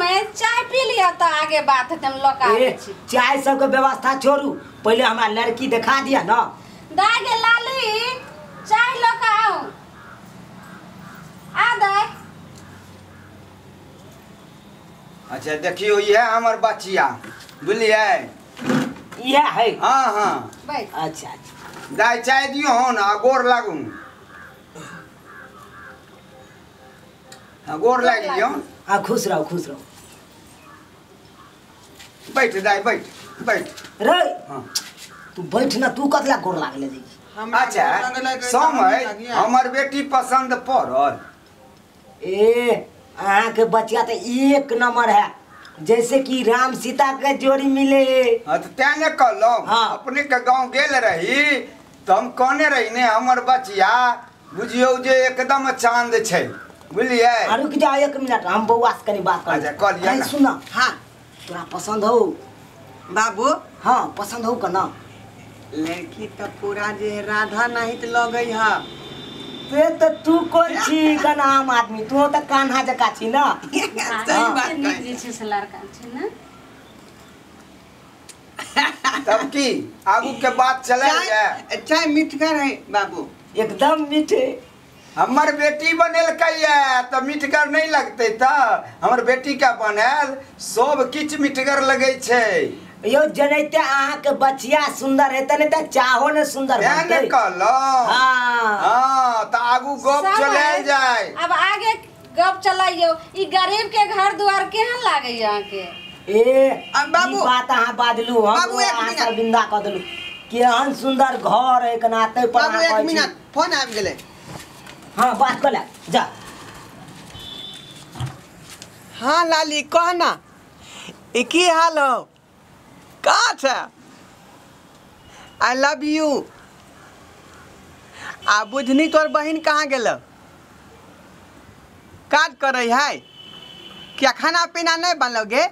समय चाय पी लिया त आगे बात हेतै, हम लऽ के आबै छी। चाय सबके व्यवस्था छोड़ू, पहिले हमरा लड़की देखा दिया ना। दाय गे लाली, चाय लऽ के आउ। आ दाय। अच्छा देखियो, इएह हमर बचिया, बुझलियै? इएह है? हाँ हाँ। अच्छा अच्छा। दाय चाय दियो हो ना, गोर लागू। हाँ गोर लागि लियो। हाँ खुश रहो, खुश रहो। बैठ दाय, बैठ बैठ रे। हाँ तू बैठ ना, तू कतला गोर लागले जी। अच्छा समय हमर बेटी पसंद पड़ल। ए अहाँ के बचिया तो एक नंबर है, जैसे कि राम सीता के जोड़ी मिले। हाँ तो तें ने कहलहुँ। हाँ। अपने के गाँव गेल रही तो हम कहने रही ने हमर बचिया बुझियौ जे एकदम चांद छै, बुझलियै? रुक जाओ एक मिनट, हम बौआ से कनी बात कर। अच्छा कह लिया। सुन। हाँ तोरा पसंद हो बाबू? हाँ पसंद हो का ना? लड़की तो पूरा जे राधा नहीं तो लगई है। ते तो तू कौन छी कना आम आदमी, तू तो कान्हा जका छी ना। सही बात नीक जे छै से लड़का छै ना। तब की आगू के बात चले जाए। चाय मीठगर है बाबू? एकदम मीठे। हमर बेटी बनेलकै है तो मीठगर नहीं लगते? त हमर बेटी का बनल सब किछ मीठगर लगे छै। यो जनैते अहाँ के बचिया सुंदर हेतै ने त चाहो ने सुंदर बनतै। ने कहलहुँ। हाँ हाँ त आगू गप चलायल जाय। अब आगे गप चलाइयो। ई गरीब के घर द्वार केहन लागैया अहाँ के? ए बाबू बात अहाँ बाजलू, हम बाबू एक अहाँ मिनट। शर्मिंदा क देलू। केहन सुंदर घर है कना तै पर बाबू अहाँ एक मिनट, फोन आबि गेलै। हाँ बात कर ले जा। हाँ लाली कह ना, ई की हाल हो? का छै? I love you. आ बुझनी तोर बहिन कहाँ गेल? काज करे है क्या? खाना पीना नहीं बनलो गे?